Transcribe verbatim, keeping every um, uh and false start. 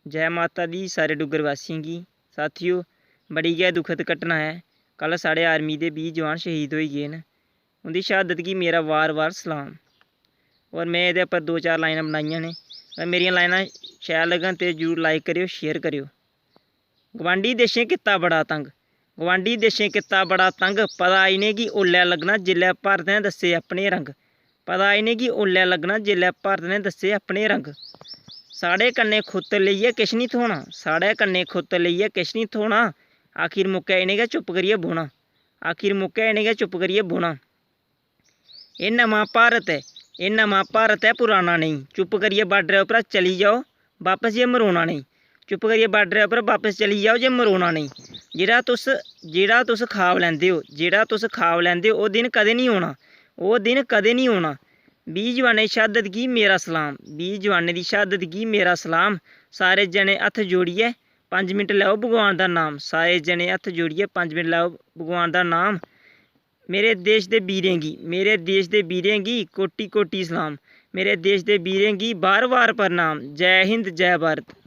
जै माता दी सारे डुग्गर वासियें गी। साथियो, बड़ी गै दुखद घटना ऐ। कल साढ़े आर्मी दे बीह् जवान शहीद होई गे न। उं'दी शहादत गी मेरा वार-वार सलाम। होर में एह्दे उप्पर दो चार लाइनां बनाइयां न। अगर मेरियां लाइनां शैल लग्गन ते जरूर like करेओ, share करेओ। गवांढी देशें कीता बड़ा तंग, गवांढी देशें कीता बड़ा तंग। पता इ'नेंगी ओल्लै लग्गना जिसलै भारत ने दस्से अपने रंग। पता इ'नेंगी ओल्लै लग्गना जिसलै भारत ने दस्से अपने रंग। साढ़े कन्नै खुत्त लेइयै किश निं थ्होना, साढ़े कन्नै खुत्त लेइयै किश निं थ्होना। आखिर मुक्कै इ'नें गै चुप्प करियै बौह्ना, आखिर मुक्कै इ'नें गै चुप्प करियै बौह्ना। एह् नमां भारत ऐ, एह् नमां भारत ऐ, पुराना नेईं। चुप्प करियै बार्डरै उप्परा चली जाओ, बापस जे मरोना नेईं। चुप्प करियै बार्डरै उप्पर बापस चली जाओ जे मरोना नेईं। जेह्ड़ा तुस, जेह्ड़ा तुस खाब लैंदे ओ, जेह्ड़ा तुस खाब लैंदे ओ, ओह् दिन कदें निं औना, ओह् दिन कदें निं औना। बीह् जवानें दी शहादत गी मेरा सलाम, बीह् जवानें दी शहादत गी मेरा सलाम। सारे जने हत्थ जोड़ियै पंज मिंट लैओ भगवान दा नाम, सारे जने हत्थ जोड़ियै पंज मिंट लैओ भगवान दा नाम। मेरे देश दे बीरें गी, मेरे देश दे बीरें गी कोटि कोटि सलाम। मेरे देश दे बीरें गी बार बार प्रणाम। जै हिंद, जै भारत।